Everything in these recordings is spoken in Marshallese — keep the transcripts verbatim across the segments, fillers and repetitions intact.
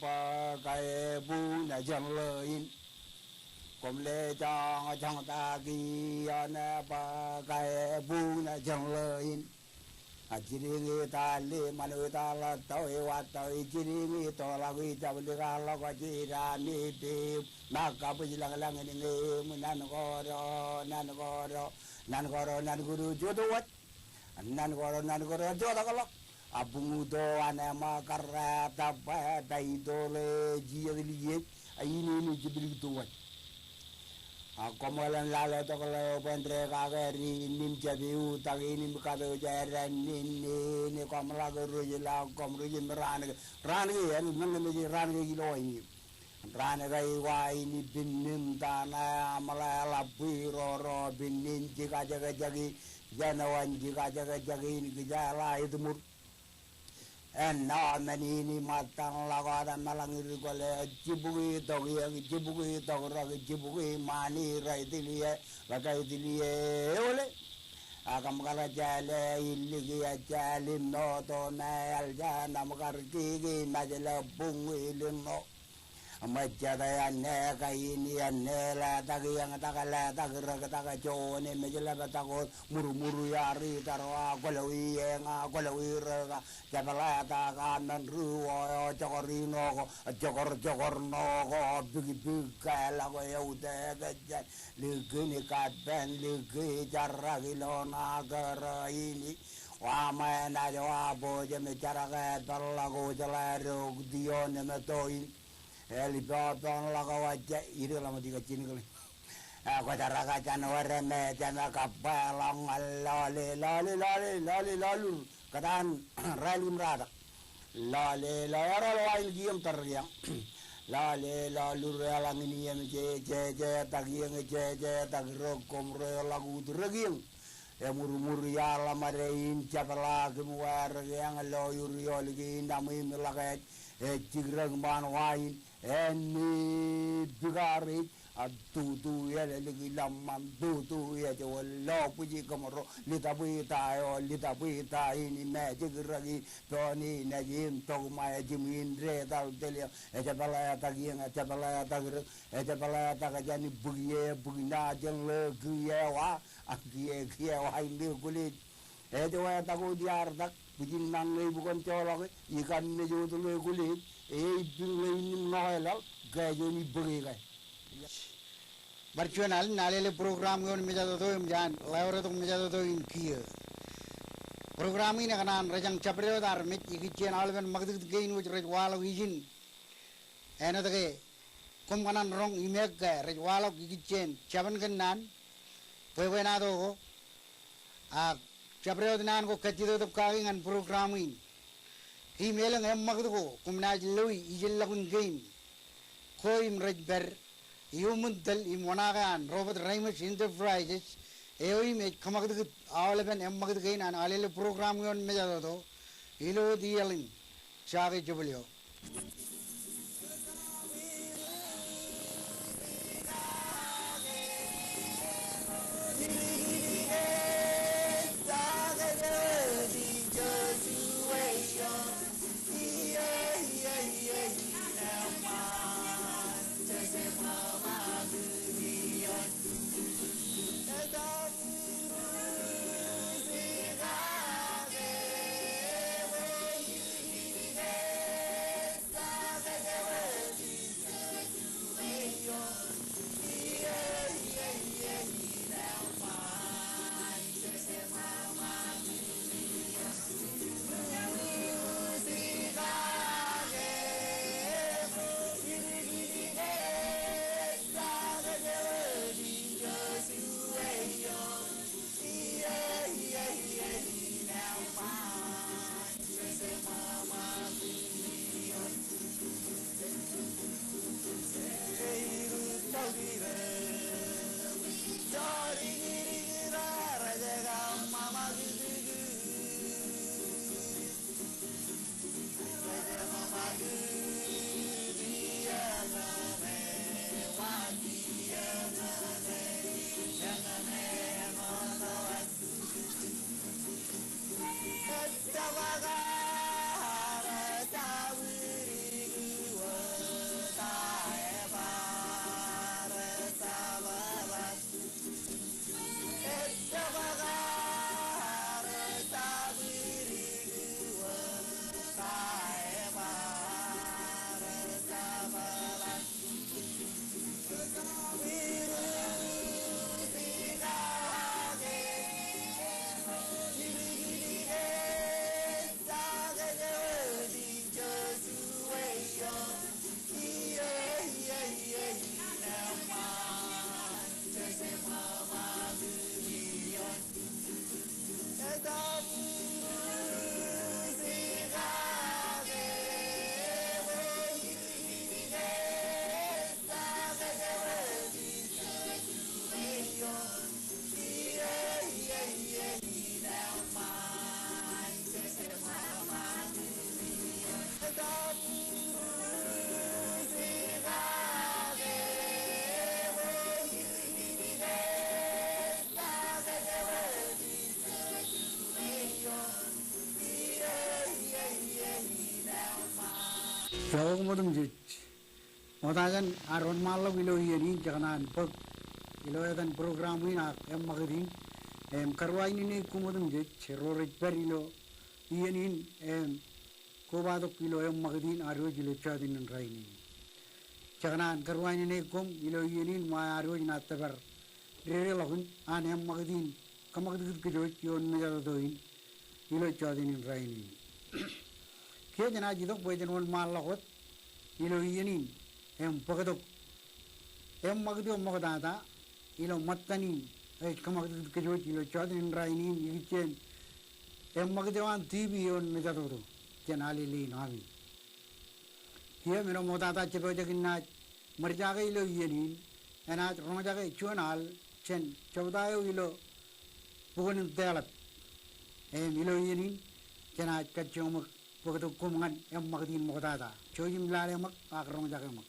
Bōk ke buñ jān ḷeo in. Koṃ lejoñ joñtak ioon bōk ke buñ jān ḷeo in. A jidik in tali ṃanit ḷọk to i wa to i jidik in toḷọk i jablik ḷọk ko jidami pim. Ṃōk kabwij lañlañ in ñe im nan koro nan koro nan koro nan koro jota waj. Nan koro nan koro jotak ḷọk. A buñ uto an ṃōk karreetak bwe ta itoḷe jijet liej. A in in jiblik to waj. A koṃ ḷōḷḷap ḷe tok ḷeo bwe en rekakere in im jab utak in im katooj eran in in koṃ ḷak rej ḷak koṃ rej im raan ke raan ke en men ke mej raan ke ilo in. Raan ke iwa in ippān im tata aṃ ḷe ḷap bwe roro pān in jikajekjek in jān wan jikajekjek in kijeḷā etmur. Āinwōt men in iṃōttan ḷọk wōt meḷañ ir kwōle jibukwi tok iiō jibukwi tok rōk jibukwi ṃani rej tiljek ḷọk rej tiljek eole. A kōṃ kar jāle ilik iiō jāl im moto me eḷ jān aṃ kar kiki mejle buñ ilin ṇo. Ṃōjjatō āne kain āne letak iiō tak letak rōk tak juon im mejle bōk tak wōt murmur iar itar wa kwōloi eñ a kwōloi rōk a jepḷetak a men ri eo jokor ṇo ko jokor jokor ṇo ko bikbik ke ḷọk eutiej kōjjān. Likini kappān liki jarak ilo ṇa kōrā ini. Wa ṃōj naaj wa bōjōm jarak e peḷḷọk wōj ḷe rok tion im to in. Eḷ ippān ḷọk wōj e idik ḷọk ṃōj ikajjin kile. E kwōjarrak jān wōr me jān kabbweḷọk ñan lale lale lale lale lalur. Kōtaan rālik im ratak. Lale lale eroḷ wa in kiiō im tōre kiiō. Lale lalur eḷaññe in iiō im jejetak iiō jejetak rōk koṃ rej ḷak ut rōk iiō. Emurmur iaḷ ṃade in jepḷaak im wārik eñ lo iur iolik in aṃ im ḷak ej ej jik rōk ṃaan wa in. Āne bikar ej a tutu eḷeḷe ki ḷōṃṃan tutu ej wōt lo bwiji kōmro litabwita eo litabwita in im ejik rōk in. Poni nejin tok ṃae jimwin retal tele ej pāḷetak iiō ej pāḷetak rōk ej pāḷetak jān bwiki e bwiki ṇa jān ḷe kiiō wa a kiiō kiiō wa in ḷe kwōlej. Ej wetak wōt iar tak bwijin ṇañ ṇe bukon joḷọk e ikaṃ mej wōt ḷe kwōlej. Ej bing ḷe in im ṇo eḷaḷ ke ej wōn ibōke ke. Bar juon alen alele program ioon mejatoto im jān ḷeo retok mejatoto in kiiō. Program in ekōṇaan rejañ jabdewōt armej ikijjien aolepen ṃakūtkūt kein wōj rej waḷọk ijin. Āinwōt ke koṃ kōṇaan roñ im ekke rej waḷọk ikijjien jabōn kōnnaan bwebwenato ko. Ak jabdewōt naan ko kajjitōk kaki ñan program in. Im elōñ eṃṃakūt ko koṃ naaj loi ijellọkun kein ko im rej pād iuṃwin tōl im oṇaake an Robert Reimers Enterprises eo im ej kōṃakūtkūt aolepen eṃṃakūt kein an alele program ioon mejatoto ilo wōt iaḷ in. Jake jebōl eo. Koṃ otemjej. Ṃokta jān ad wōnṃaanḷọk ilo iien in, jekōṇaan bōk ilo etan program in ak eṃṃakūt in. Im karuwainene koṃ otemjej ro rej pād ilo iien in im kobatok ilo eṃṃakūt in ad wōj ilo jọteen in rainin. Jekōṇaan karuwainene koṃ ilo iien in ṃae ad wōj naaj tōpar dedeḷọkin an eṃṃakūt in kōṃakūtkūt kōj wōj ioon mejatoto in ilo jọteen in rainin. Kiiō jenaaj itok bwe jen wōnṃaanḷọk wōt ilo iien in im bōktok eṃṃakūt eo ṃoktata ilo ṃōttan in ej kōṃakūtkūt kōj wōj ilo jọteen in rainin ikijjien eṃṃakūt eo an TV ioon mejatoto jān alele in ami. Kiiō men eo ṃoktata jepojak in naaj ṃōrjake ilo iien in, enaaj roñjake juon al jān jebta eo ilo bukwōn in Deḷap. Im ilo iien in jenaaj kajjioñ ṃōk bōktok koṃ ñan eṃṃakūt in ṃoktata. Jouj im lale ṃōk ak roñjake ṃōk.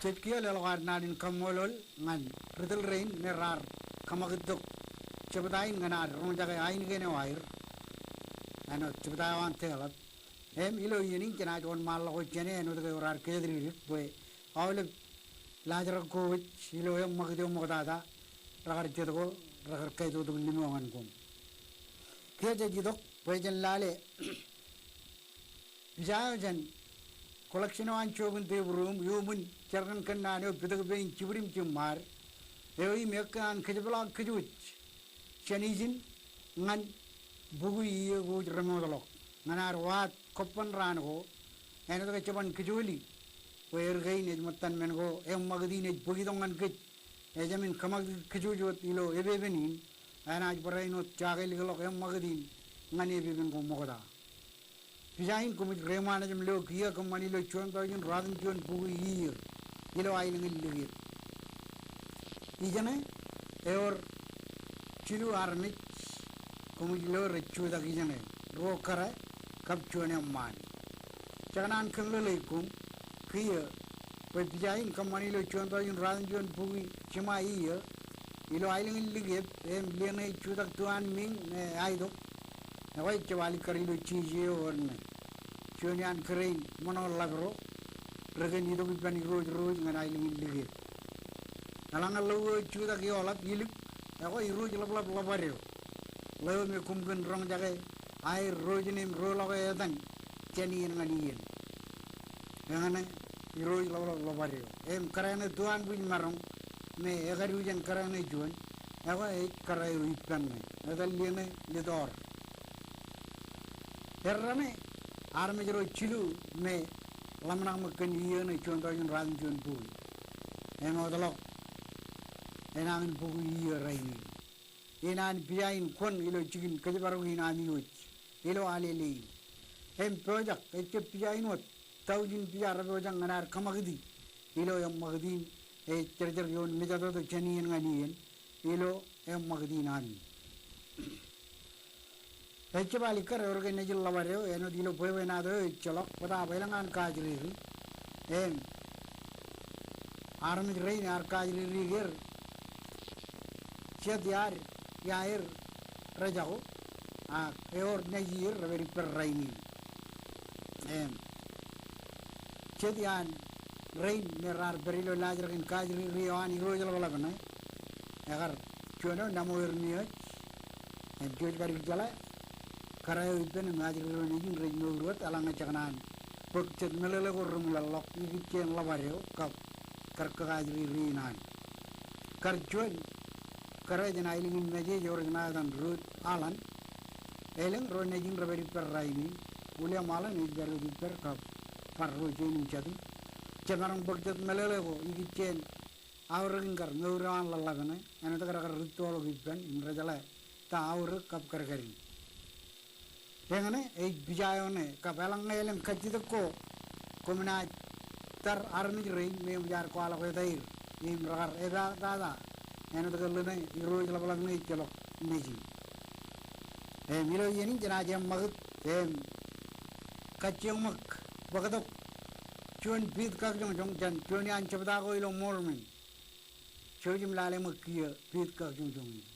Jej kiiō leḷọk ad naan in kaṃṃoolol ñan ri tōl rein me raar kōṃakūttok jebta in ñan ad roñjake ainikien eo aer āinwōt jebta eo an Deḷap. Im ilo iien in jenaaj wōnṃaanḷọk wōt jāne āinwōt ke eor ad kōjatdikdik bwe aolep laajrak ko wōj ilo eṃṃakūt eo ṃoktata rekar jet ko rekar kaitotok limo ñan koṃ. Kiiō jej itok bwe jen lale pija eo jān collection eo an Jokin Tebur Iuṃwin, iuṃwin jerkōn kōnnaan eo Pitōk Pein Jibwid im Jiṃṃaad eo im ekkā an kōjepḷaak kōj wōj jān ijin ñan bukwi iiō ko wōj remootḷọk. Ñan ad waad kobban raan ko, āinwōt ke jeban kōjoli bwe er kein ej ṃōttan men ko, eṃṃakūt in ej bōktok ñan kōj. Ejāmin kōṃakūt kōj wōt ilo epepen in, enaaj barāinwōt jakelikḷọk eṃṃakūt in ñan epepen ko ṃokta. Pija in koṃij reiṃaanḷọk im lo kiiō kōṃṃani ilo juon taujin ruatimjuon bukwi iiō ilo aelōñ in likep. Ijeṇe ewōr jilu armej koṃij lo rej jutak ijeṇe, ruo kōrā kab juon eṃṃaan. Jekōṇaan kōmeḷeḷeik koṃ kiiō bwe pija in kōṃṃani ilo juon taujin ruatimjuon bukwi jiṃa iiō ilo aelōñ in likep, im liōñ ej jutak tuanmiiñ me aetok. Ekwe ejjab alikkar ilo jeje eo wōr ṇe. Juon iaan kōrā in ṃōṇō ḷap ro rekōn itok ippān irooj ro wōj ñan aelōñ in likep. Eḷaññe ḷọk eo ej jutak ioḷap ilik, ekwe irooj ḷapḷap ḷapad eo. Ḷeo me koṃ kōn roñjake aer ro wōj im ro ḷọk etan jān iien ñan iien. Eñṇe irooj ḷapḷap ḷapad eo. Im kōrā ṇe tuanbwij maroñ me ekadu jān kōrā ṇe juon, ekwe ej kōrā eo ippān ṇe. Etan liōñ ṇe Litoor. Errā ṇe armej ro jilu me ḷōmṇak ṃōk kōn iiō ṇe juon taujin ruatimjuon bukwi. Emootḷọk enañin bukwi iiō rainin. Inaan pija in kwōn ilo jikin kōjparok in ami wōj ilo Alele in. Im pojak, ejjab pija in wōt, taujin pija repojak ñan ad kōṃakūti ilo eṃṃakūt in ej jerjer ioon mejatoto jān iien ñan iien ilo eṃṃakūt in ami. Ejjab alikkar ewōr ke nejin ḷapad eo, āinwōt ilo bwebwenato eo ejjeḷọk, bōtaab elōñ an kaajriri. Im armej rein ear kaajriri er, jet iaad iaer rejako, ak ewōr nejier repād ippād rainin. Im jet iaan rein me raar pād ilo laajrak in kaajriri eo an irooj ḷapḷap ṇe, ekar juon eo Namo Ermiōj, im jouj kadik jeḷā kōrā eo ippān im ajri ro nejin rej mour wōt, eḷaññe jekōṇaan bōk jet meḷeḷe ko reṃwilaḷḷọk ikijjien ḷapad eo kab kar kōkaajriri in an. Kar juon kōrā jān aelōñ in Mājej eo rej ṇa etan Ruth Allen. Elōñ ro nejin repād ippād rainin. William Allen ej pād wōt ippād kab bar ro jein im jatū. Jemaroñ bōk jet meḷeḷe ko ikijjien aorōk in kar mour eo an ḷōḷḷap ṇe, āinwōt ke rekar rūttoḷọk ippān im rejeḷā ta aorōk kab kadkadin. Eñṇe ej pija eo ṇe, kab eḷaññe elōñ kajjitōk ko, koṃ naaj tar armej rein me eṃōj ad kwaḷọk etaer im rekar epaaktaata, āinwōt ke ḷe ṇe irooj ḷapḷap ṇe ejjeḷọk nejin. Im ilo iien in jenaaj eṃṃakūt im kajjioñ ṃōk bōktok juon piit kakjoñjoñ jān juon iaan jebta ko ilo Mormon. Jouj im lale ṃōk kiiō piit kakjoñjoñ in.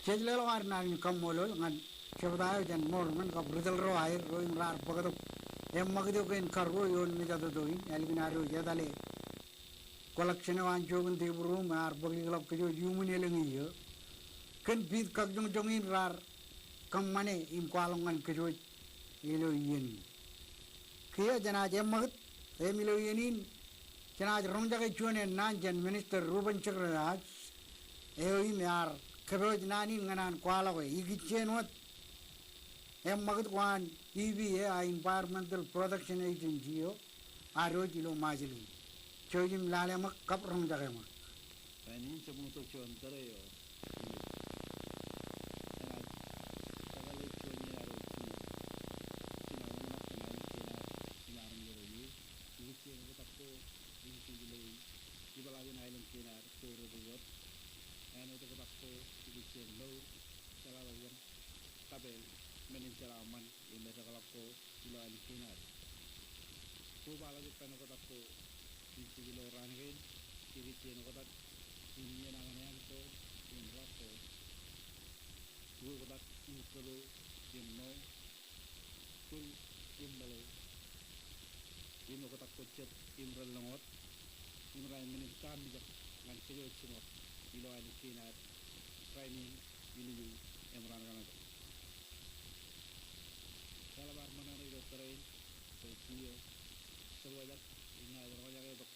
Jej leḷọk ad naan in kaṃṃoolol ñan jebta eo jān Mormon kab ri tōl ro aer ro im raar bōktok eṃṃakūt eo kein karuo ioon mejatoto in, ālikin ad eo etale collection eo an jook in tebur eo im ear bōk likḷọk kōj iuṃwin elōñ iiō. Kōn piid kakjoñjoñ in raar kōṃṃane im kwaḷọk ñan kōj ilo iien in. Kiiō jenaaj eṃṃakūt im ilo iien in jenaaj roñjake juon ennaan jān Minister Ruben Jekreas eo im ear kōpooj naan in ñan an kwaḷọk e ikijjien wōt eṃṃakūt ko an E P A, Environmental Protection Agency eo ad eo ilo Ṃajeḷ in. Jouj im lale ṃōk kab roñjake ṃōk. Rainin jeṃōktok juon tōre eo enaaj tōkālik juon iien ad eo jiṃor. Jino ṃōṇōṇō kōn aelōñ kein ad im armej ro ie. Ikijjien oktak ko ikijjien ilo ipḷaak in aelōñ kein ad ko ro bōk wōt. Āinwōt oktak ko ikijjien mour, jeḷāḷọkjeṇ, kapeel, men in jeraaṃṃan im edekḷọk ko ilo aelōñ kein ad. Kobaḷọk ippān oktak ko in jejjet ilo raan kein, ikijjien oktak in iien aṃ en ān ko im ḷak ko, ukoktak im kōto im ṇo, tōl im ṃōḷo, im oktak ko jet im relōñ wōt, im raar men in kaamijak ñan kōj eo jiṃor ilo aelōñ kein ad rainin, ilju im raan kaṇ eo. Eḷap ad ṃōṇōṇō ilo tōre in bwe kiiō, jebta eo inaaj roñjake tok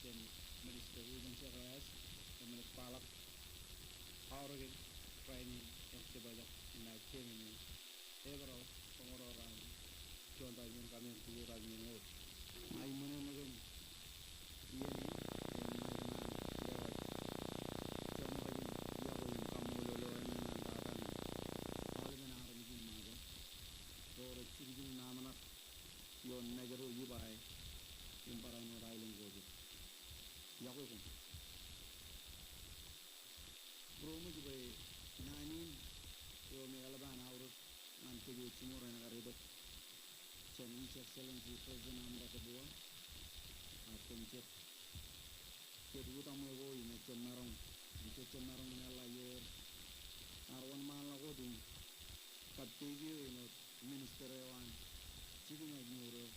jān Minister Ruben Jekreas, im enaaj kwaḷọk aorōk in rainin im jebta eo inaaj tōre in April roñoul ruo raan, juon taujin kaṃṃoolol, jilu taujin kaṃṃoolol. Ña ij ṃōṇōṇō kōn iien in, im ña ij kōṇaan lewōj jeṃḷọkin iọkwe im kaṃṃoolol eo eṇ ñan tata ñan aolepen armej in Ṃajeḷ ro rej jukjuk im aṃṇak ioon mejro ibae im barāinwōt aelōñ ko jet. Iọkwe koṃ. Būroṃōj bwe naan in eo me eḷap an aorōk ñan kōj eo jiṃor en kar itok jān His Excellency President Amarato Ombwa, ak kōn jet, jet utaṃwe ko im ejjab maroñ, im jejjab maroñ in eḷḷā ioer, ear wōnṃaanḷọk wōt im kab peik eō āinwōt minister eo an jikin ej mour eo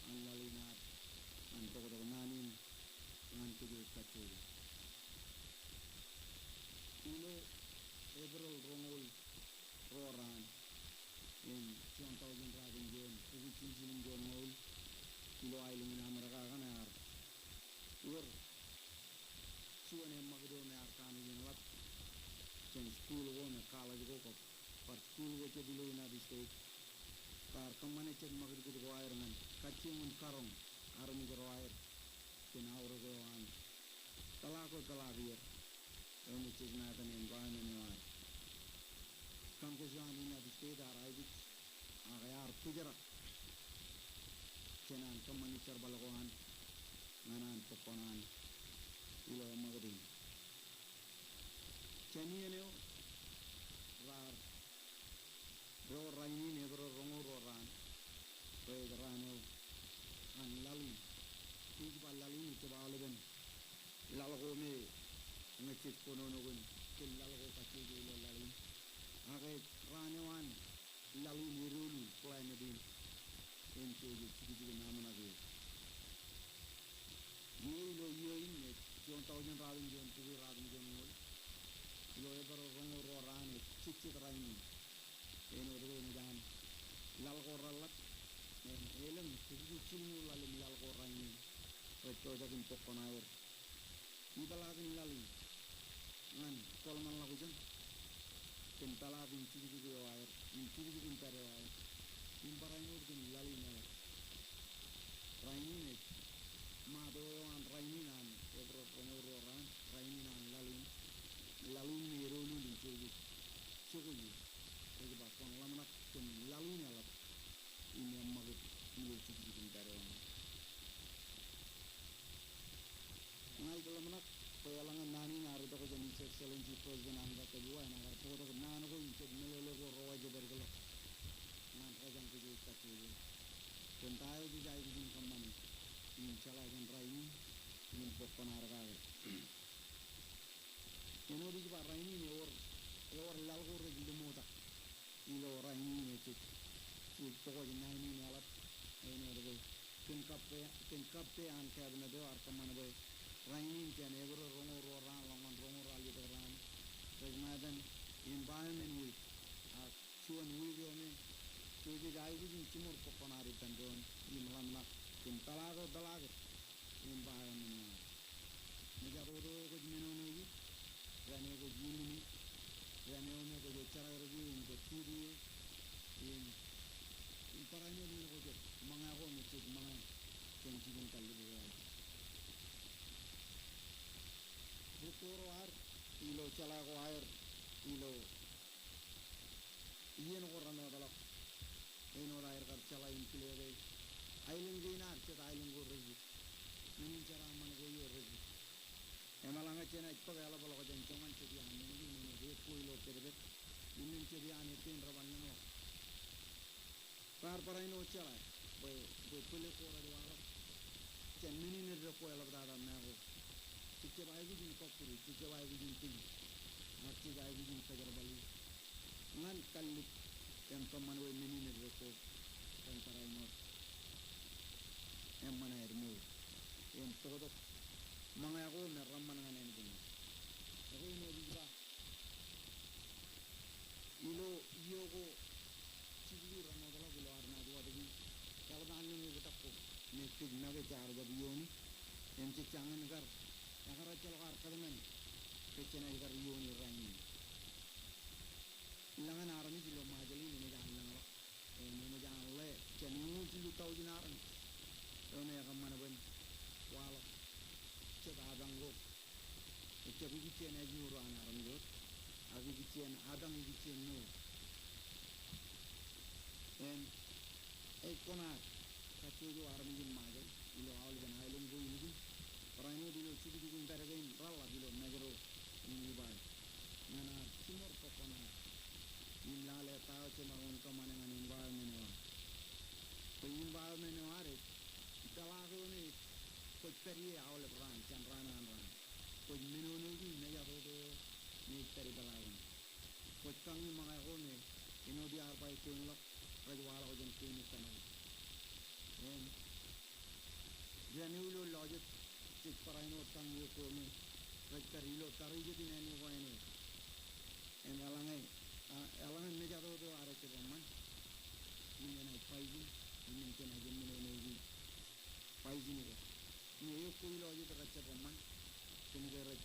an laḷ in ad an toktok naan in ñan kōj eo kajjojo. Ilo April roñoul ruo raan in juon taujin ruatimjuon, bukwi jiljilimjuon ṇoul, ilo aelōñ in Amerika kaṇe ear wōr juon eṃṃakūt eo me ear kanooj in ḷap jān skuul ko im college ko kab bar skuul ko jet ilo United States, raar kōṃṃane jet ṃakūtkūt ko aer ñan kajjioñ in karoñ armej ro aer kōn aorōk eo an peḷaak ko peḷaak er eo me jej ṇa etan environment eo ad. Congress eo an United States ear aikuj ak ear bōjrak jān an kōṃṃani jerbal ko an ñan an bōk kuṇaan ilo eṃṃakūt in. Jān iien eo raar ro rainin April roñoul ruo raan, rej raan eo an laḷ in. Ij ba laḷ in ejjab aolepen laḷ ko me ñe jej kōnono kōn, kōn laḷ ko kajjojo ilo laḷ in. Ak ej raan eo an laḷ in edoulul, planet in, im kōj ej jukjuk im aṃṇak eō. Iiō ilo iiō in, ej juon taujin ruatimjuon, bukwi ruatimjuon ṇoul, ilo April roñoul ruo raan ej jejjet rainin. Āinwōt ke enaaj an laḷ ko reḷḷap, im elōñ bukwi jilñuul ḷalem laḷ ko rainin rej pojak im bōk kuṇaer. Ipeḷaakin laḷ in ñan kōḷmānḷọkjeṇ kōn peḷaakin jukjuk eo aer im jukjuk in pād eo aer im barāinwōt kōn laḷ in eḷap. Rainin ej ṃaat eo eo an rainin an April roñoul ruo raan, rainin an laḷ in, laḷ in me edoulul im jokwe, jokwe eō. Ej ba kwōn ḷōmṇak kōn laḷ in eḷap im eṃṃakūt ilo jukjuk in pād eo aṃ. Ña ij ḷōmṇak bwe eḷaññe naan in ear itok jān His Excellency President Amarato Ombwa, enaaj kar bōktok naan ko im jet meḷeḷe ko ro waj ej pād ḷọk ñan rōjañ kōj eo kajjojo kōn ta eo jej aikuj in kōṃṃane im jeḷā kōn rainin im bōk kuṇaer kake. Āinwōt ij ba rainin ewōr ewōr laḷ ko rej limotak ilo rainin ej jej, jej pokoj naan in eḷap āinwōt ke kōn kappe, kōn kappe an cabinet eo ear kōṃṃan bwe rainin jān Ebrel roñoul ruo raan ḷọk ñan roñoul ralitōk raan rej ṃōttan environment week. Ak juon wiik eo me jej aikuj in jiṃor bōk koṇaad ippān doon im ḷōmṇak kōn peḷaak eo peḷaakin environment eo. Mejatoto eo kwōj menono ej, raṇ eo kwōj ilimi, raṇ eo me kwōj jerakrōk ie im kwōj titi ie, im, im barāinwōt men ko jet ṃōñā ko me jej ṃōñā jān jikin kallib eo aer. Buk ko ro ad ilo jeḷā ko aer ilo iien ko renootḷọk āinwōt aer kar jeḷā im kile ke aelōñ kein ad jet aelōñ ko reddik. Menin jeraaṃṃan ko iiō reddik. Im eḷaññe jenaaj bōk eḷapḷọk jān joñan jet iaan men kein āinwōt eok ko ilo pedped im men jet iaan eppān reban lōñḷọk. Raar barāinwōt jeḷā bwe, bwe bōlen ko rej waḷọk jān men in eddek ko eḷaptata make ko. Jej jab aikuj in kọkkure, jej jab aikuj in tiki, ak jej aikuj in kōjerbali ñan kallib im kōṃṃan bwe men in eddek ko ren barāinwōt eṃṃan aer mour im bōktok ṃōñā ko me reṃṃan ñan ānbwinnū. Ekwe āinwōt ij ba ilo iiō ko jibukwi renootḷọk ilo ad naaj watōki eḷap an lōñ oktak ko me kōj make jaar jab iioni im jej jañin kar ekkar ejjeḷọk ad kōtmāne ke jenaaj kar iioni rainin. Lōñ an armej ilo Ṃajeḷ in enaaj an lōñḷọk im enaaj an ḷe jān eñoul jilu taujin armej eo me ekōṃṃan bwe en waḷọk jet apañ ko. Ejjab ikijjien ājmour eo an armej wōt, ak ikijjien apañ ikijjien mour. Im ej koṇaad kajjojo armej in Ṃajeḷ ilo aolepen aelōñ ko ilikin, barāinwōt ilo jukjuk in pād kein reḷḷap ilo Mājro im Lipai ñan ad jiṃor bōk koṇaad im lale ta eo jemaroñ in kōṃṃane ñan environment eo ad. Bwe environment eo ad ej peḷaak eo me kwōj pād ie aolep raan jān raan an raan. Kwōj menono ej mejatoto eo me ej pād ipeḷaakin. Kwōj kañi ṃōñā ko me āinwōt iar ba ej kein ḷọk rej waḷọk jān kein ippān ko. Im raṇ eo ilo lọjet jej barāinwōt kañi eok ko me rej pād ilo tarijet in āne ko āinwōt. Im eḷaññe, a, eḷaññe mejatoto eo ad ejjab eṃṃan, im enaaj baijin, im jenaaj eṃṃan eo me ej baijin ko. Im eok ko ilo jet rej jab eṃṃan kōn ke rej,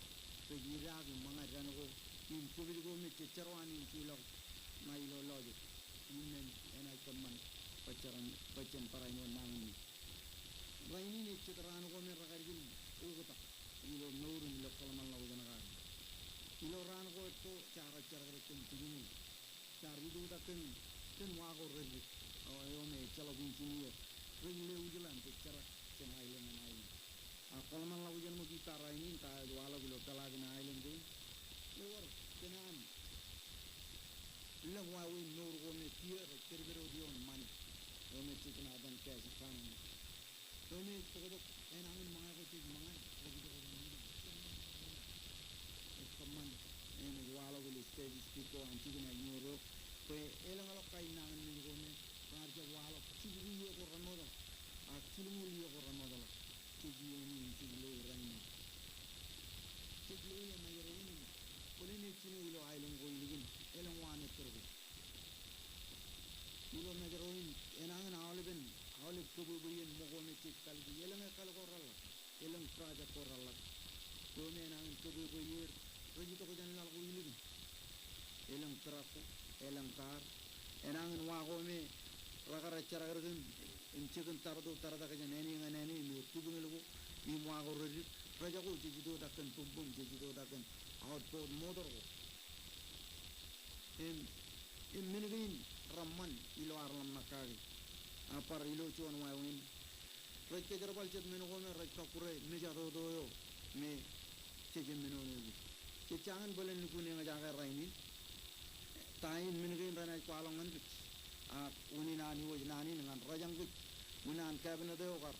rej idaak im ṃōñā dān ko im jepej ko me jej jerọwiwi im juḷọk ṇa ilo lọjet. Im men enaaj kōṃṃan bwe jen, bwe jen barāinwōt nañinmej. Rainin ej jet raan ko me rekar jino oktak ilo mour im ilo kōḷmānḷọkjeṇ kake. Ilo raan ko etto jaar jerakrōk kōn jikin eo. Jaar itoitak kōn, kōn wa ko reddik eo, eo me ejjeḷọk injin eo rej lewōjḷọk im jej jerak jān aelōñ ñan aelōñ. Ak kōḷmānḷọkjeṇ ṃōk ippa rainin ta eo ej waḷọk ilo peḷaakin aelōñ kein, ewōr kōn an lōñ wāween mour ko me kiiō rej pedped wōt ioon ṃani eo me jej ṇa etan gas economy. Eo me ej bōktok enañin ṃōñā ko jej ṃōñā, rej itok jān ṃani. Ej kōṃṃan, im ej waḷọk ilo statistics ko an jikin ājmour eo bwe elōñḷọk kain nañinmej ko me raar jab waḷọk jibukwi iiō ko renootḷọk ak jilñuul iiō ko renootḷọk. Jej iioni im jej lo rainin. Jej lo ie Mājro in im bōlen ej jino ilo aelōñ ko ilikin elōñ wa me tōre ko. Ilo Mājro in enañin aolepen, aolep kōbwebwe iien ṃōko me jej kalōk ie, elōñ ekkal ko reḷḷap, elōñ project ko reḷḷap eo me enañin kōbwebwe iien rej itok jān laḷ ko ilikin. Elōñ truck ko, elōñ car, enañin wa ko me rekar jerakrōk im, im jikin tarto tartak jān āne ñan āne im eok tipeñel ko im wa ko reddik, rejako jej itoitak kōn buñbuñ, jej itoitak kōn outboard motor ko. Im, im men kein reṃṃan ilo ad ḷōmṇak kake. Ak bar ilo juon wāween rej kōjerbal jet men ko me rej kọkkure mejatoto eo me jej jab menono ej. Jej jañin bōlen lukkuun eñjake rainin ta in men kein renaaj kwaḷọk ñan kōj. Ak unin an iwōj naan in ñan rōjañ kōj, unin an cabinet eo kar,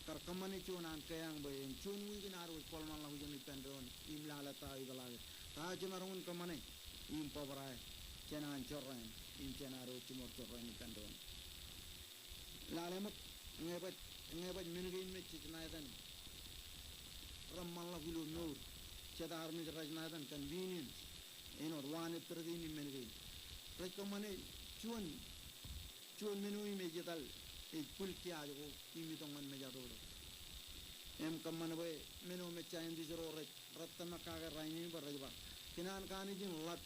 kar kōṃṃane juon an kaiañ bwe en juon wiik in ad wōj kōḷmānḷọkjeṇ ippān doon im lale ta eo ipeḷaakin. Ta eo jemaroñ in kōṃṃane im bōbrae jān an jorrāān im jān ad wōj jiṃor jorrāān ippān doon. Lale ṃōk, ñe baj, ñe baj men kein me jej ṇa etan reṃṃanḷọk ilo mour, jet armej rej ṇa etan convenience, āinwōt waan ettōr kein im men kein. Rej kōṃṃane juon, juon men eo im ej etal, ej bwil kiaaj ko im itok ñan mejatoto. Im kōṃṃan bwe men eo me scientist ro rej rej tōmak kake rainin bwe rej ba, kōn an kanooj in ḷap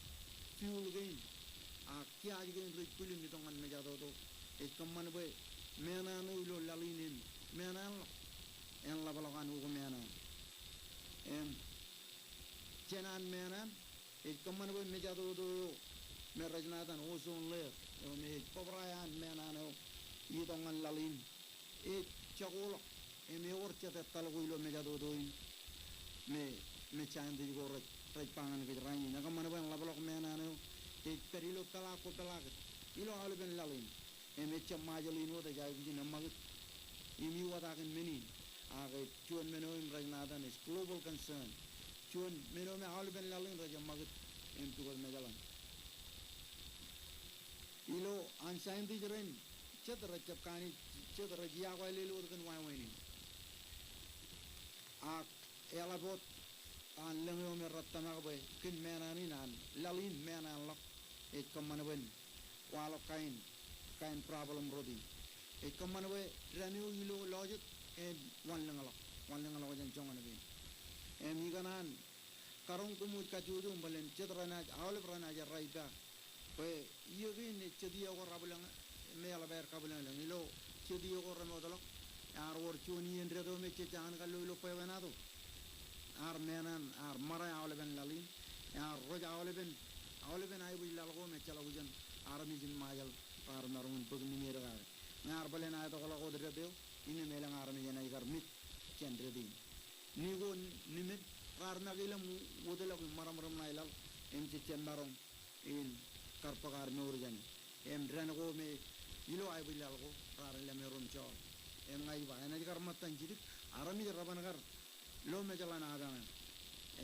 fuel kein, ak kiaaj kein rej bwil im itok ñan mejatoto, ej kōṃṃan bwe meṇaṇ eo ilo laḷ in en meṇaṇ ḷọk, en ḷapḷọk an ukōmeṇaṇ. Im jān an meṇaṇ, ej kōṃṃan bwe mejatoto eo me rej ṇa etan ozone layer, eo me ej bōbrae an meṇaṇ eo itok ñan laḷ in, ej jakoḷọk, im ewōr jet ettal ko ilo mejatoto in me, me scientist ko rej, rej ba ñan kōj rainin. Ekōṃṃan bwe en ḷapḷọk meṇaṇ eo ej pād ilo peḷaak ko peḷaakūt ilo aolepen laḷ in. Im ejjab Ṃajeḷ in wōt ej aikuj in eṃṃakūt im iwōtaak in men in. Ak ej juon men eo im rej ṇa etan ej global concern. Juon men eo me aolepen laḷ in rej eṃṃakūt im pukot Mejaḷ an. Ilo an scientist rein, jet rej jab kanooj, jet rej iọkwe lel wōt kōn wāween in. Ak eḷap wōt an lōñ eo me rej tōmak bwe kōn meṇaṇ in an laḷ in meṇaṇ ḷọk, ej kōṃṃan bwe en waḷọk kain, kain problem rot in. Ej kōṃṃan bwe dān eo ilo lọjet en wanlōñḷọk, wanlōñḷọk jān joñan kein. Im ikōṇaan karoñ koṃ wōj kajjojo im bōlen jet renaaj, aolep renaaj errā ippa bwe iiō kein ej jet iiō ko rabwilōñ, im eḷap aer kabwilōñlōñ ilo jet iiō ko remootḷọk. Ear wōr juon iien debt eo me jej jañin kallo ilo bwebwenato. Ear meṇaṇ, ear ṃare aolepen laḷ in, ear rej aolepen, aolepen aebōj laḷ ko me ejjeḷọk ijeṇ armej in Ṃajeḷ raar maroñ in bōk nimeer kake. Ñe ear bōlen aetokḷọk wōt debt eo, innām elōñ armej enaaj kar mej jān debt in. Ni ko nimet raar make ilōñ wōtlọk im ṃōraṃōraṃ ṇa ilaḷ im jejjab maroñ in kar bōk ad mour jāne. Im dān ko me ilo aebōj laḷ ko raar ilọk im erom joḷ. Im ña ij ba enaaj kar ṃōttan jidik armej reban kar lo Mejaḷ an apañ eṇ.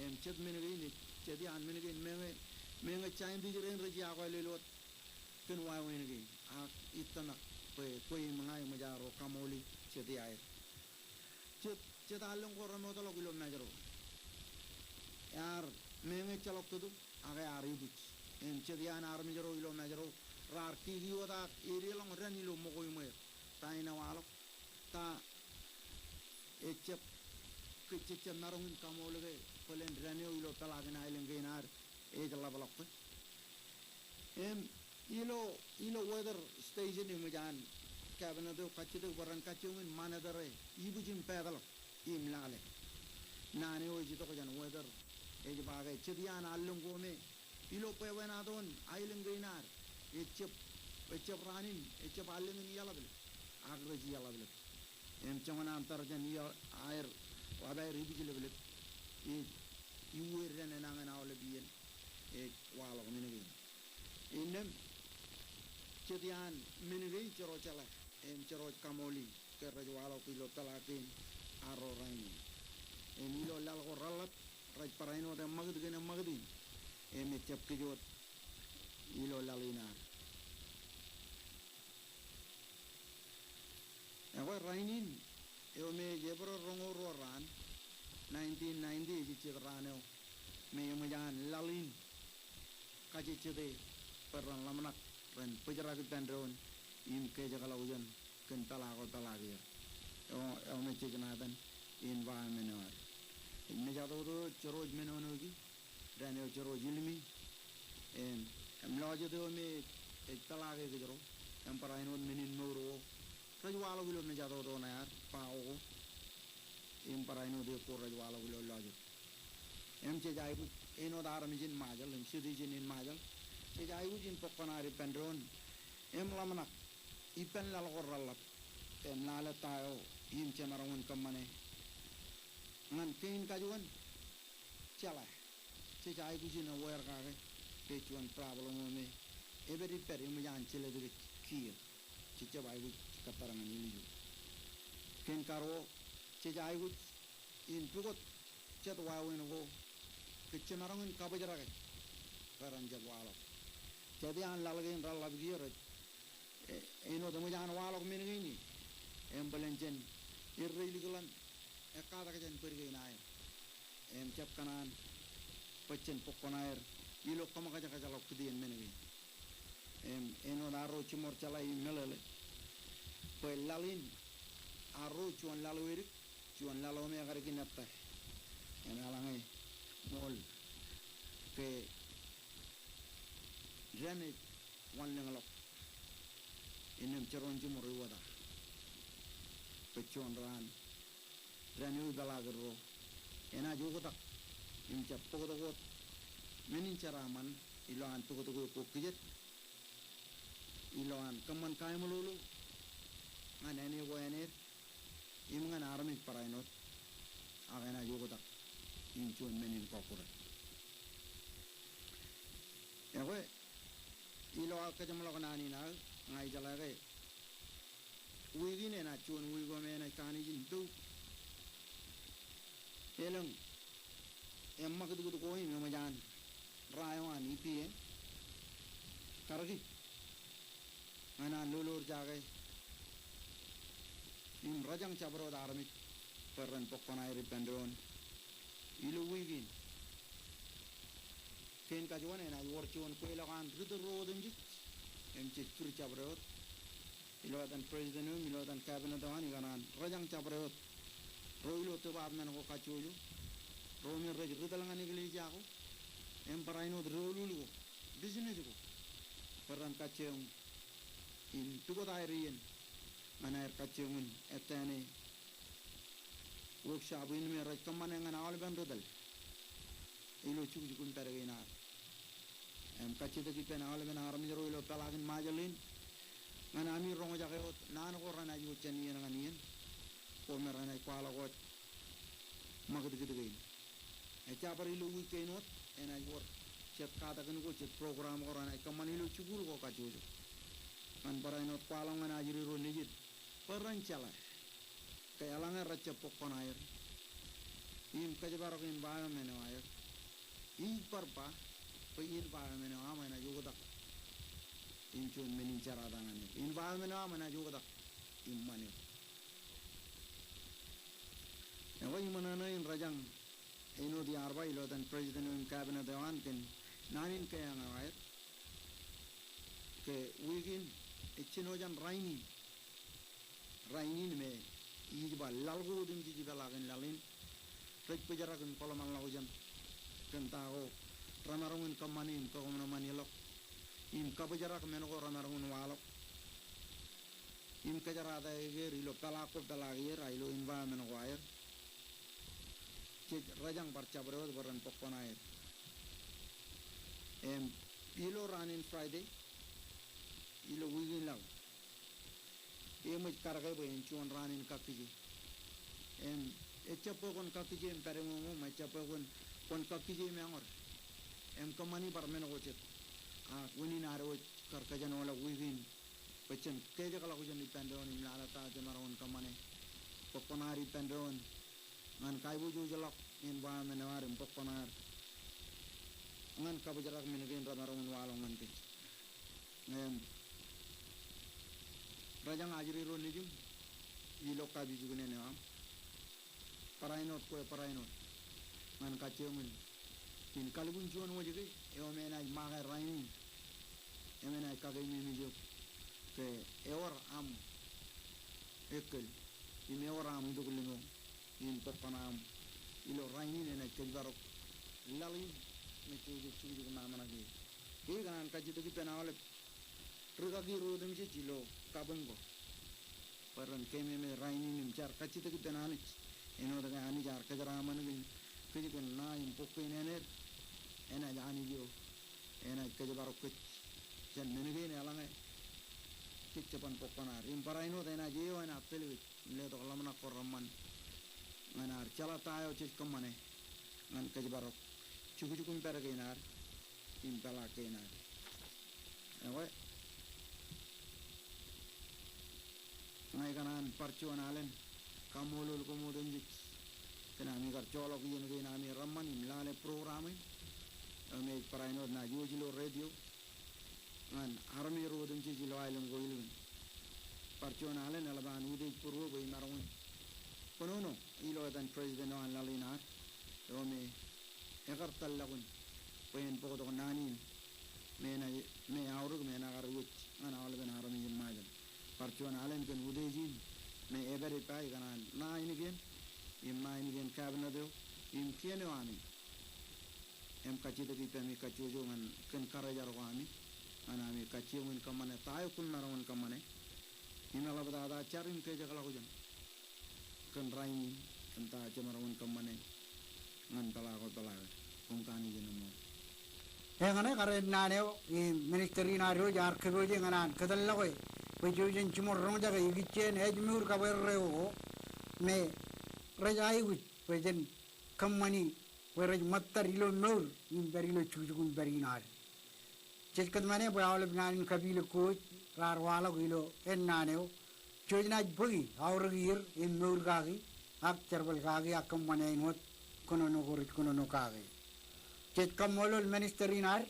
Im jet men kein, jet iaan men kein meñe, meñe scientist rein rej iọkwe lel wōt kōn wāween kein. Ak ij tōmak bwe kwe im ña eṃōj ad kaṃooli jet iaer. Jet, jet allōñ ko remootḷọk ilo Mājro. Ear meñe ejjeḷọk tōtok, ak ear ibwij. Im jet iaan armej ro ilo Mājro raar kikiwōtaak edeḷọñ dān ilo ṃōko iṃweer. Ta enaaj waḷọk? Ta ejjab, kōj jejjab maroñ in kaṃool ke bōlen dān eo ilo peḷaakin aelōñ kein ad ej ḷapḷọk ke? Im ilo, ilo weather station eṃōj an cabinet eo kajjitōk bwe ren kajjioñ in monitor e ibwij im pātḷọk im lale. Naan eo ej itok jān weather ej ba ke jet iaan allōñ ko me ilo bwebwenato in aelōñ kein ad ejjab, ejjab raan in, ejjab allōñ in iaḷapḷọk, ak rej iaḷapḷọk. Im joñan an tar jān ia aer, ḷap aer ibwij ḷapḷọk, ej iwōj dān enañin aolep iien ej waḷọk men kein. Innām jet iaan men kein jerro jeḷā im jerro kaṃooli ke rej waḷọk ilo peḷaak kein arro rainin. Im ilo laḷ ko reḷap rej barāinwōt eṃṃakūt kōn eṃṃakūt in im ejjab kōj wōt ilo laḷ in ad. Ekwe rainin eo me ej Epril roñoul ruo raan, nineteen ninety, ej jet raan eo me eṃōj an laḷ in kajejjete bwe ren ḷōmṇak, ren bōjrak ippān doon im kōjekḷọk ijeṇ kōn peḷaak ko peḷaak er. Eo, eo me jej ṇa etan environment eo ad. Ej mejatoto jerro ej menonoiki, dān eo jerro ej ilmi, im, im lọjet eo me ej peḷaake kōjro im barāinwōt men in mour ko rej waḷọk ilo mejatoto ṇe ad, bao ko, im barāinwōt ekko rej waḷọk ilo lọjet. Im jej aikuj, āinwōt armej in Ṃajeḷ im citizen in Ṃajeḷ, jej aikuj in bōk kōṇaan ippān doon im ḷōmṇak ippān laḷ ko reḷap im lale ta eo im jemaroñ in kōṃṃane ñan kein kajuon. Jeḷā, jej aikuj in aware kake ke juon problem eo me epād ippād eṃōj an jelōt kōj kiiō. Jejjab aikuj kōttar ñan ilju. Kōn karuo, jej aikuj in pukot jet wāween ko ke jemaroñ in kabōjrake ke ren jab waḷọk. Jet iaan laḷ kein reḷḷap kiiō rej, e, āinwōt eṃōj an waḷọk men kein e, im bōlen jān erreilikḷan ekkatak jān bōd kein aer. Im jab kōṇaan bwe jen bōk kuṇaer ilo kōṃōkajkajḷọk kitien men kein. Im āinwōt arro jiṃor jeḷā im meḷeḷe bwe laḷ in arro juon laḷ eo edik, juon laḷ eo me ekar ikinepper. Im eḷaññe ṃool ke dān ej wanlōñḷọk, innām jeroñ jiṃor iwōta bwe juon raan dān eo ipeḷaakidro enaaj oktak im jab bōktok wōt men in jeraaṃṃan ilo an bōktok eok ko kijet ilo an kōṃṃan kaeṃōḷoḷo ñan āne ko āneet im ñan armej barāinwōt, ak enaaj oktak im juon men in kọkkure. Ekwe, ilo aō kōjeṃḷọk naan in aō, ña ijeḷā ke wiik in enaaj juon wiik eo me enaaj kanooj in poub. Elōñ eṃṃakūtkūt ko im eṃōj an ra eo an E P A kar kij ñan an lolorjake im rōjañ jabdewōt armej bwe ren bōk kuṇaer ippān doon ilo wiik in. Kein kajuon enaaj wōr juon kweilọk an ri tōl ro otemjej im jej kūr jabdewōt ilo etan president eo im ilo etan cabinet eo an ikōṇaan rōjañ jabdewōt ro ilo department ko kajjojo, ro me rej ri tōl ñan eklejia ko im barāinwōt doulul ko, business ko, bwe ren kajjioñ in pukot aer iien ñan aer kajjioñ in ettā ṇe workshop in me rej kōṃṃane ñan aolepen ri tōl ilo jukjuk in pād kein ad. Im kajjitōk ippān aolepen armej ro ilo peḷaakin Ṃajeḷ in ñan ami roñjake wōt naan ko renaaj wōj jān iien ñan iien ko me renaaj kwaḷọk wōj ṃakūtkūt kein. Ejja bar ilo wiik kein wōt enaaj wōr jet katakin ko, jet program ko renaaj kōṃṃane ilo jikuuḷ ko kajjojo ñan barāinwōt kwaḷọk ñan ajri ro nejid bwe ren jeḷā ke eḷaññe rejjab bōk kuṇaer im kōjparok environment eo aer, ij bar ba bwe environment eo aṃ enaaj oktak im juon men in jerata ñan eok. Environment eo aṃ enaaj oktak im ṃan eok. Ekwe iṃōṇōṇō in rōjañ āinwōt iar ba ilo etan president eo im cabinet eo an kōn naan in keañ eo aer ke wiik in ej jino jān rainin. Rainin me ij ba laḷ ko otemjej ipeḷaakin laḷ in rej bōjrak im kōḷmānḷọkjeṇ kōn ta ko remaroñ in kōṃṃane im kōṃanṃanḷọk im kabōjrak men ko remaroñ in waḷọk im kōjerata eok er ilo peḷaak ko peḷaak er, a ilo environment ko aer. Jej rōjañ bar jabdewōt bwe ren bōk kuṇaer. Im ilo raan in Friday ilo wiik in laḷ eṃōj kar ke bwe en juon raan in kakkije. Im ejjab bwe kwōn kakkije im pād iṃōṃō, im ejjab bwe kwōn, kwōn kakkije im eñor im kōṃṃani bar men ko jet. Ak unin ad wōj kar kōjenolọk wiik in bwe jen kejekḷọkjeṇ ippān doon im lale ta jemaroñ in kōṃṃane bwe kwōn ad ippān doon ñan kaiboojojḷọk environment eo ad im bōk kuṇaer ñan kabōjrak men kein remaroñ in waḷọk ñan kōj. Im rōjañ ajri ro nejiṃ ilo kapijuknen eo aṃ. Barāinwōt kwe barāinwōt ñan kajjioñ in kalukkuun juon wōjke eo me enaaj make rainin im enaaj kakeememej eok ke ewōr aṃ ekōl im ewōr aṃ itok limo in bōk kuṇaaṃ ilo rainin enaaj kōjparok laḷ in me jej jukjuk im aṃ naaj ie. Ikōṇaan kajjitōk ippān aolep rūkaki ro otemjej ilo kabuñ ko bwe ren keememej rainin im jaar kajjitōk ippān Anij āinwōt ke Anij ear kōjeraaṃṃan kōj kōn ṇa im bok kein āneer. Enaaj Anij eo enaaj kōjparok kōj jān men kein eḷaññe kōj jeban bōk kuṇaer im barāinwōt enaaj e eo enaaj tōl kōj im letok ḷōmṇak ko reṃṃan ñan ad jeḷā ta eo jej kōṃṃane ñan kōjparok jukjuk im pād kein ad im peḷaak kein ad. Ekwe ña ikōṇaan bar juon alen kaṃṃoolol koṃ otemjej kōn ami kar joḷọk iien kein ami reṃṃan im lale program in. Eo me ej barāinwōt naaj iwōj ilo radio ñan armej ro otemjej ilo aelōñ ko ilukkuun. Bar juon alen eḷap an utiej būruō bwe imaroñ in kōnono ilo etan President eo an laḷ in ad, eo me ekar tōllọk in bwe en bōktok naan in me enaaj, me aorōk me enaaj kar iwōj ñan aolepen armej in Ṃajeḷ. Bar juon alen kōn utiej in me epād ippa ikōṇaan ṇa ainikien im ṇa ainikien cabinet eo im kien eo ami im kajjitōk ippemi kajjojo ñan kōn karejar ko ami ñan ami kajjioñ in kōṃṃane ta eo kwōn maroñ in kōṃṃane im eḷaptata jar im kejekḷọkjeṇ kōn rainin im ta jemaroñ in kōṃṃane ñan peḷaako peḷaake. Koṃ kanooj in eṃṃool. Eñṇe kar ennaan eo im minister in ad eo jaar kōpooje ñan an kōtōllọke bwe jej jouj jen jiṃor roñjake ikijjien ājmour kabwerre ko me rej aikuj bwe jen kōṃṃani bwe rej ṃōttad ilo mour im pād ilo jukjuk im pād in ad. Jej kōtmāne bwe aolep naan in kapilōk ko raar waḷọk ilo ennaan eo. Jej naaj bōki aorōk er im mour kaki ak jerbal kaki ak kōṃṃan āinwōt kōnono ko rej kōnono kake. Jej kaṃṃoolol minister in ad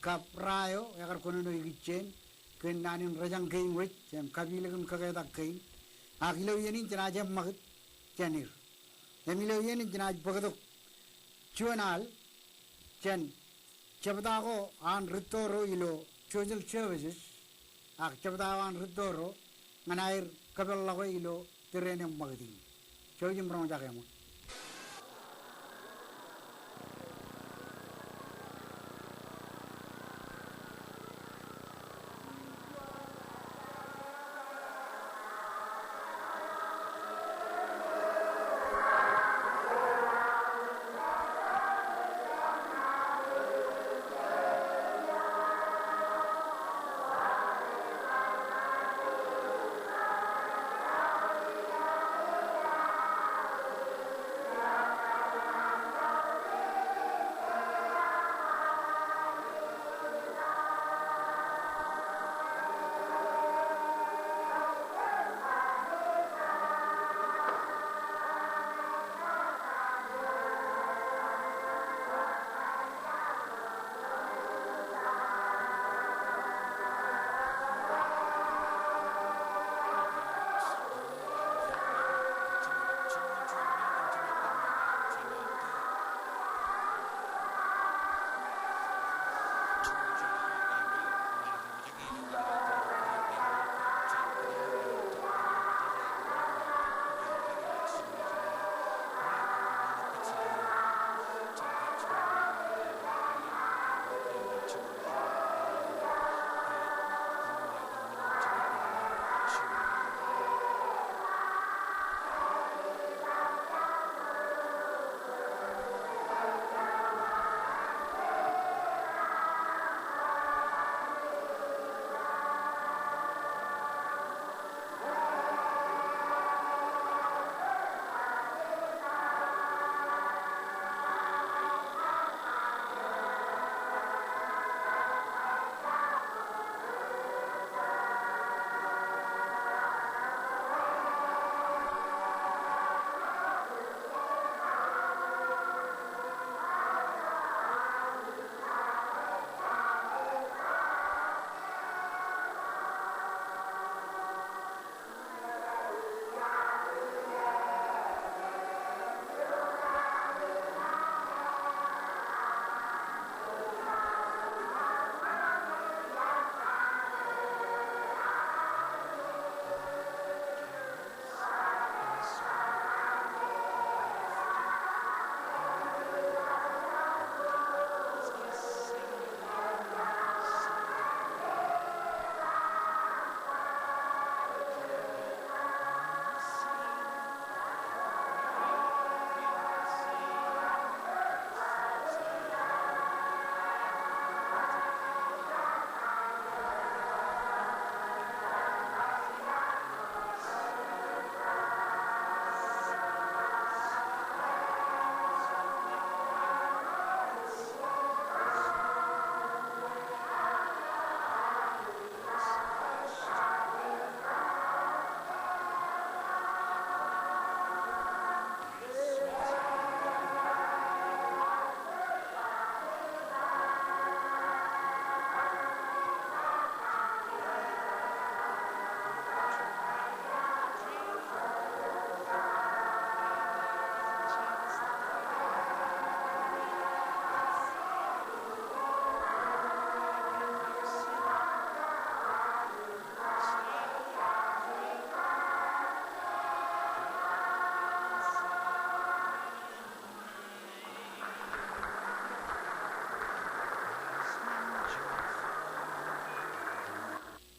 kab ra eo ekar kōnono ikijjien kōn naan in rejañ kein wōj im kapilōk im kaketak kein. Ak ilo iien in jenaaj eṃṃakūt jān er. Im ilo iien in jenaaj bōktok juon al jān jebta ko an rūtto ro ilo social services ak jebta ko an rūtto ro ñan aer kōpeḷḷọke ilo tōre in eṃṃakūt in. Jouj im roñjake ṃōk.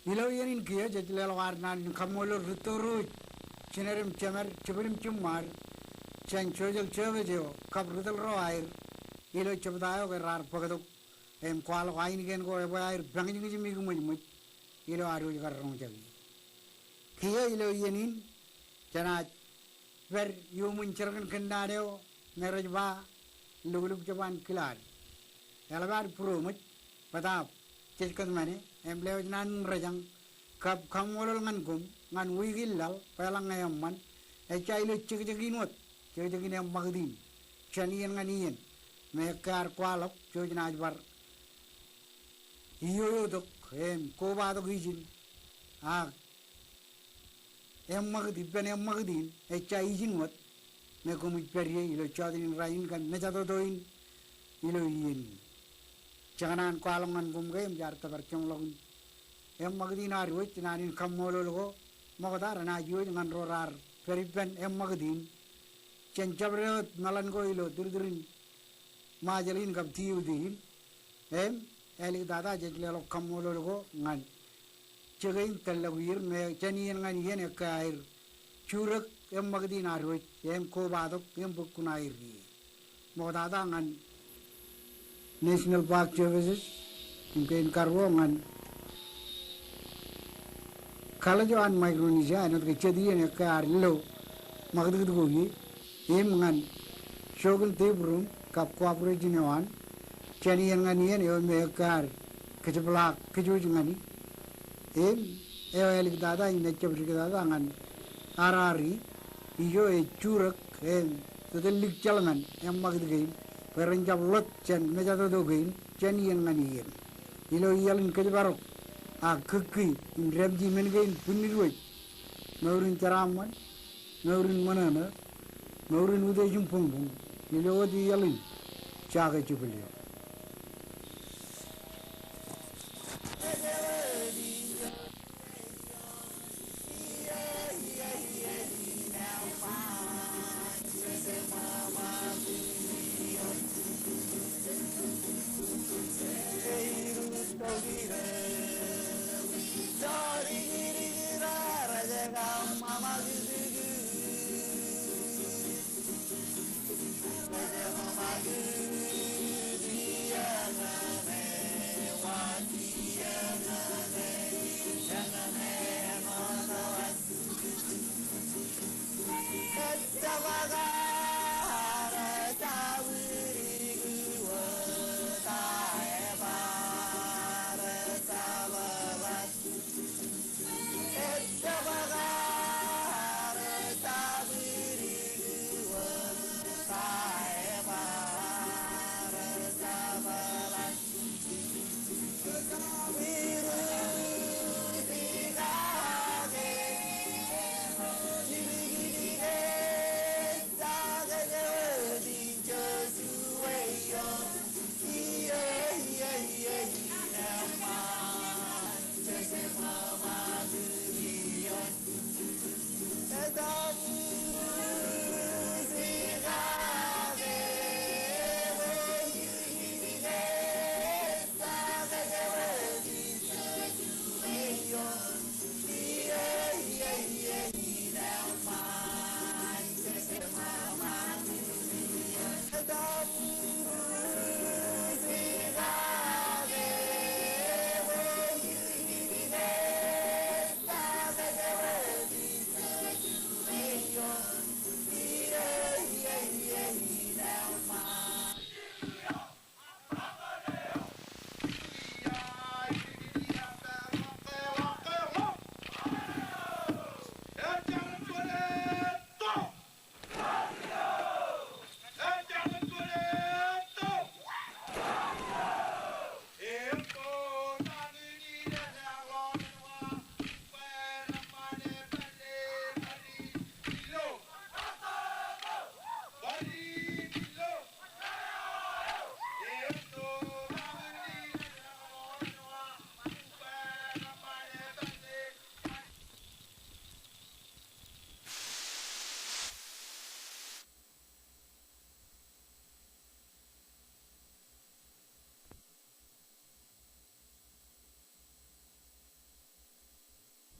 Ilo iien in kiiō jej leḷọk ad naan in kaṃṃoolol rūtto ro ej jined im jemed, jibwid im jiṃṃaad jān social service eo kab ri tōl ro aer ilo jebta eo ke raar bōktok im kwaḷọk ainikien ko ebwe aer pañjñij im ikiṃwijṃwij ilo ad wōj kar roñjake. Kiiō ilo iien in jenaaj pād iuṃwin jerkān kōnnaan eo me rej ba lukluuk jab an kilaad. Eḷap ad būroṃōj bōtaab jej kōtmāne im lewōj naan in rejañ kab kaṃṃoolol ñan koṃ ñan wiik in laḷ bwe eḷaññe eṃṃan ejja ilo jekjek in wōt, jekjek in eṃṃakūt in jān iien ñan iien me ekkā ad kwaḷọk jej naaj bar iioiotok im kobatok ijin ak eṃṃakūt, ippān eṃṃakūt in ejja ijin wōt me koṃij pād ie ilo jota in rainin kab mejatoto in ilo iien in. Jekōṇaan kwaḷọk ñan koṃ ke im jaar tōpar jeṃḷọkin eṃṃakūt in ad wōj, naan in kaṃṃoolol ko ṃokta renaaj iwōj ñan ro raar pād ippān eṃṃakūt in jān jabdewōt meḷan ko ilo turturin Ṃajeḷ in kab T U T in. Im āliktata jej leḷọk kaṃṃoolol ko ñan jikein tōllọk er me jān iien ñan iien ekkā aer jurōk eṃṃakūt in ad wōj im kobatok im bōk kuṇaer ie. Ṃoktata ñan National Park Services im kein karuo ñan College eo an Micronesia āinwōt ke jet iien ekkā ad lo ṃakūtkūt ko ie, im ñan Jochen Debrum kab cooperation eo an jān iien ñan iien eo me ekkā ad kōjepḷaak kōjwōj ñan e. Im eo āliktata im ejjab diktata ñan R R E, ijo ej jurōk im tōtōllik jeḷmān eṃṃakūt kein bwe ren jab ḷot jān mejatoto kein jān iien ñan iien. Ilo iaḷ in kōjparok ak kōkki im dāmji men kein bwinnid wōj, mour in jeraaṃṃan, mour in ṃōṇōṇō, mour in utiej im buñbuñ, ilo wōt iaḷ in jake jibwil eo.